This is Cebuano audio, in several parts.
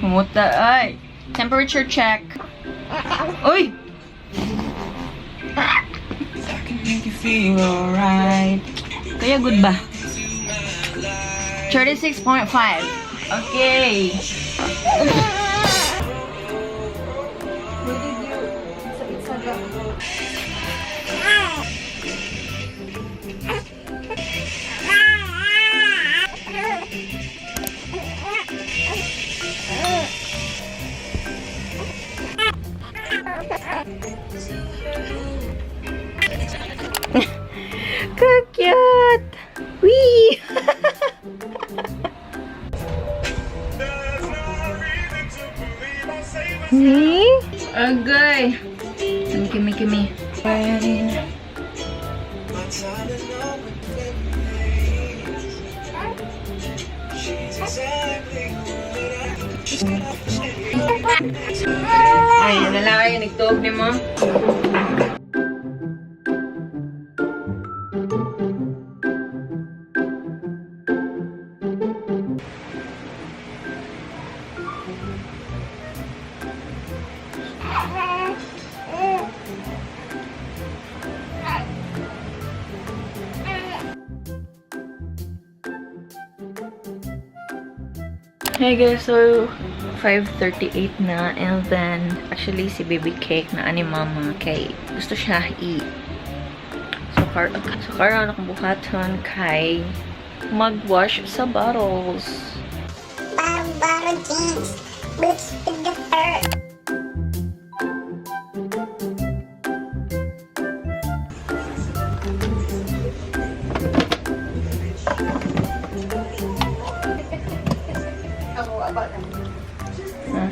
Humuta, ay! Temperature check. Uy! I can make you feel alright. Kaya good ba? 36.5. Okay. Ka-cute! Wee! Me? Agay! Gimme, gimme. Ay, yun na lang kayo. Nagtuog ni mo. Hey guys, so 5:38 na and then actually si Baby Cake na ani mama kay gusto siya i so kar so karon akong buhaton kay magwash sa bottles. Bottle, bottle, jeans, boots to the fur. Huh?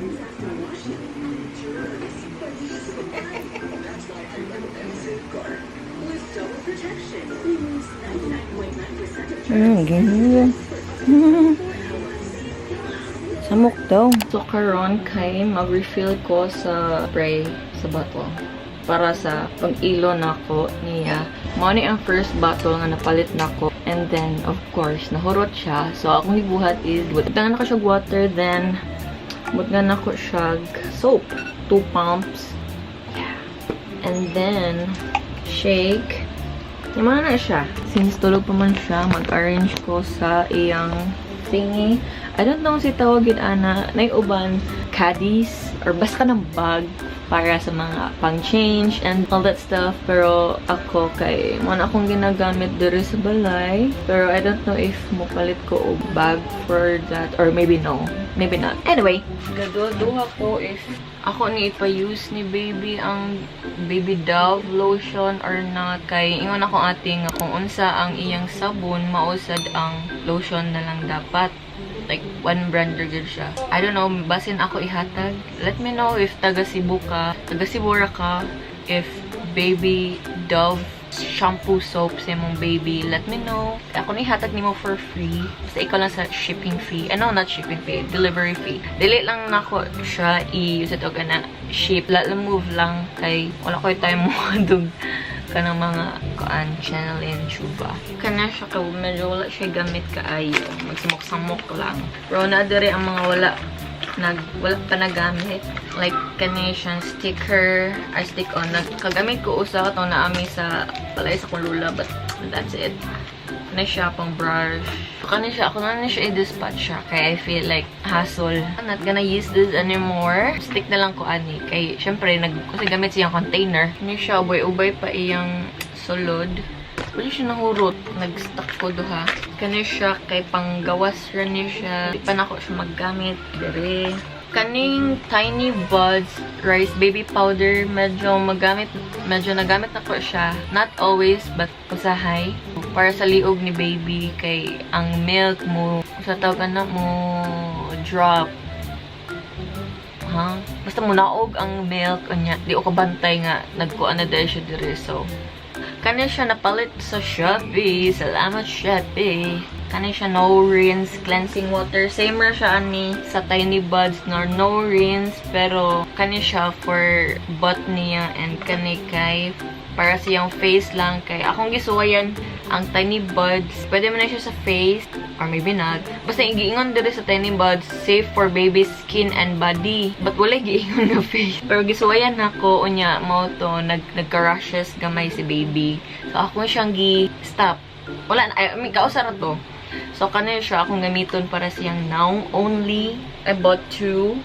Ganyan. Samok daw. So, karon kay mag-refill ko sa spray sa bottle. Para sa pag-ilo nako niya. Mao ni ang first bottle nga napalit nako. And then, of course, nahurot siya. So, akong gibuhat is, butangan nako siya og water, then, butangan nako siya og soap. 2 pumps. Yeah. And then, shake. Yung na siya. Since tulog pa man siya, mag-arrange ko sa iyang thingy. I don't know si tawagin ana, nay uban caddies or basta ng bag para sa mga pang-change and all that stuff. Pero ako kay mo na akong ginagamit diri sa balay. Pero I don't know if mopalit ko og bag for that or maybe no. Maybe not. Anyway, gaduha ko if ako ni ipa-use ni baby ang Baby Dove lotion or not, kay ingon ako ate nga kung unsa ang iyang sabon, mausad ang lotion na lang dapat, like one brand ra gyud siya. I don't know, basin ako ihatag. Let me know if taga Cebu ka, taga Cebu ra ka, if Baby Dove shampoo soap sa imong baby, let me know. Ako ni hatag nimo for free. Basta ikaw lang sa shipping fee. Ano, not shipping fee, delivery fee. Dili lang nako siya i-use it og ana ship. Move lang kay wala koy time mo dug kanang mga kuan channel and chuba. Kana siya ka medyo wala siya gamit kaayo. Magsamok-samok lang. Pero na diri ang mga wala pa nagamit. Like, kani siyang sticker, ay stick on. Nagkagamit ko usa katong naami sa balay sa akong lula, but that's it. Kani siya pang brush. Kani siya, ako na siya i-dispatch siya. Kaya I feel like hassle. I'm not gonna use this anymore. Stick na lang ko ani. Kay, syempre, kasi gamit siyang container. Kani siya, ubay-ubay pa iyang sulod. Wala siya nahurot. Nag-stuck ko duha. Kani siya, kay panggawas ra ni siya. Di pa nako siya maggamit. Dire. Kaning Tiny Buds Rice Baby Powder, medyo nagamit na ko siya. Not always, but usahay. Para sa liog ni baby, kay ang milk mo, sa tawag na mo, drop. Ha? Basta mo naog ang milk, unya, di ko kabantay nga, nagkuan na dahil siya dire, so. Kani siya napalit sa Shopee. Salamat, Shopee. Kani siya no rinse cleansing water. Same ra siya ani sa Tiny Buds nor no rinse. Pero kani siya for butt niya and kani kay Para sa iyang face lang. Kay akong gisuwayan ang Tiny Buds. Pwede man na siya sa face or maybe not. Basta giingon diri sa Tiny Buds, safe for baby skin and body. But wala giingon nga face. Pero gisuwayan nako unya mao to nagka-rashes gamay si baby. So ako siyang gi-stop. Wala na, I mean, kausa ra to. So kani siya akong gamiton para siyang now only. I bought two.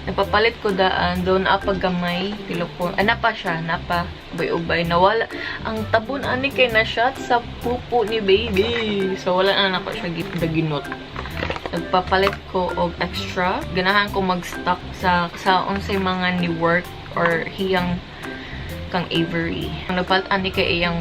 Napapalit ko daan doon apag gamay pilo ko. Ah, napa siya, napa ubay-ubay nawala ang tabon ani kay na shot sa pupo ni baby. So wala na nako siya ginot. Nagpapalit ko og extra. Ganahan ko mag-stock sa unsay mga ni work or hiyang kang Avery. Ang nagpalit ani kay iyang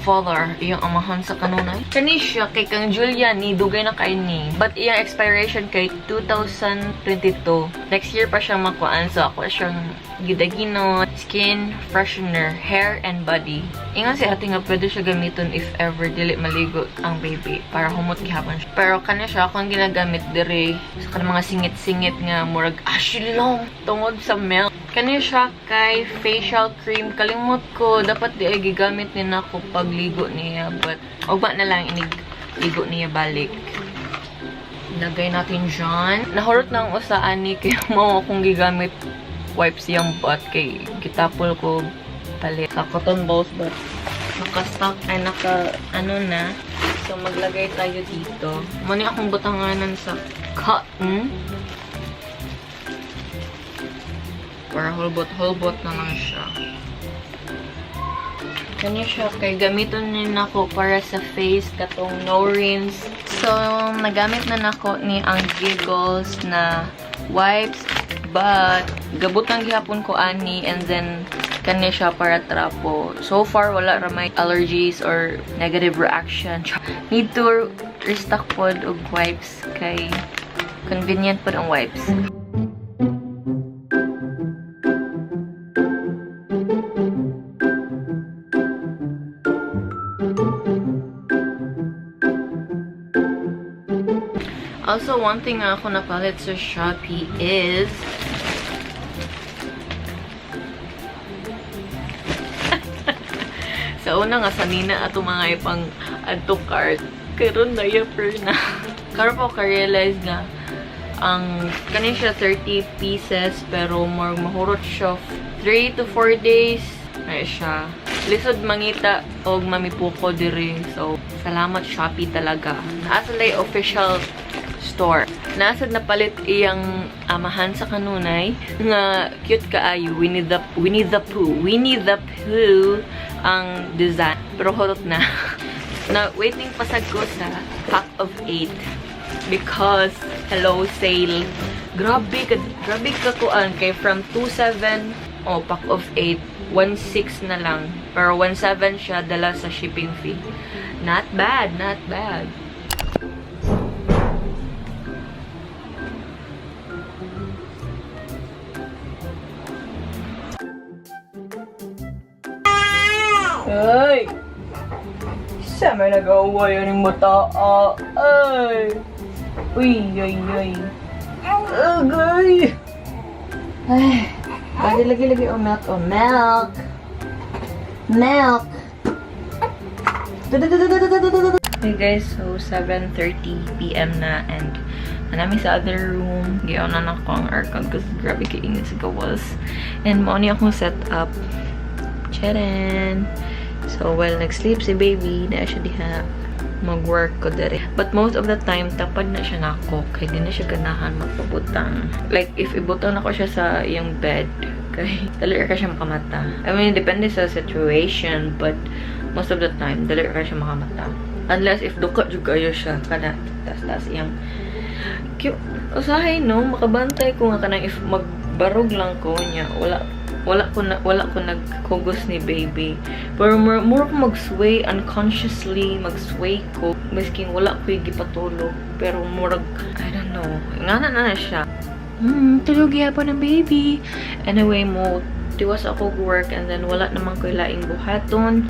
father, iyang amahan sa kanunay. Kani siya kay kang Julia ni dugay na kay ni. But iyang expiration kay 2022. Next year pa siya makuan, so ako siyang gidagino skin freshener, hair and body. Ingon si ate nga pwede siya gamiton if ever dili maligo ang baby para humot gihapon siya. Pero kani siya akong ginagamit diri sa kanang mga singit-singit nga murag ashilong tungod sa milk. Kani siya kay facial cream. Kalimot ko, dapat di ay gigamit ni nako pagligo niya. But, ugma na lang inig ligo niya balik. Lagay natin dyan. Nahurot na ang usaan ni kaya mo akong gigamit wipes yung butt kay gitapol ko palit sa cotton balls, but naka-stock ay naka ano na. So maglagay tayo dito. Muna akong butanganan sa cotton. Para hulbot-hulbot na lang siya. Kanya siya kay gamiton ni nako para sa face katong no rinse. So nagamit na nako ni ang Giggles na wipes, but gabutang gihapon ko ani and then kanya siya para trapo. So far wala ra may allergies or negative reaction. Need to restock pod og wipes kay convenient pod ang wipes. Also, one thing nga ako napalit sa Shopee is sa una nga sanina ato mga ipang add to cart. Karon diaper na. Karon po ka-realize nga ang kanin siya 30 pieces pero more mahurot siya 3 to 4 days na siya. Lisod mangita og mamipuko diri. So, salamat Shopee talaga. Naa sa lay official store. Nasa napalit iyang amahan sa kanunay nga cute kaayo. Winnie the Pooh ang design. Pero hurot na. Na waiting pasag ko sa pack of 8 because hello sale. Grabe ka kuan kay from 2.7 oh pack of 8 1.6 na lang. Pero 1.7 siya dala sa shipping fee. Not bad, not bad. Ay! Sa may nag-away yung mata. Ah, ay! Uy, ay, ay. Agay! Ay! Lagi, lagi, lagi. Oh, milk. Oh, milk. Milk. Hey guys, so 7:30 p.m. na and nanami sa other room. Giyaw na nako ang aircon kasi grabe kainit sa gawas. And mo ni akong set up. Charan! So, while nag-sleep si baby, na siya diha mag-work ko dere. But most of the time, tapad na siya nako. Kay di na siya ganahan magpabutang. Like, if ibutang nako siya sa iyang bed, kay dali ra ka siya makamata. I mean, depende sa situation, but most of the time, dali ra ka siya makamata. Unless if duka jud kayo siya, kana tas-tas iyang cute. Usahay no, makabantay ko nga kanang if magbarog lang ko niya, wala ko nagkugos ni baby. Pero more ko mag-sway unconsciously, mag-sway ko miskin wala ko gipatulog, pero murag I don't know. Ngana na na siya. Tulog gyapon ang baby. Anyway, mo tiwas ako work and then wala naman ko laing buhaton.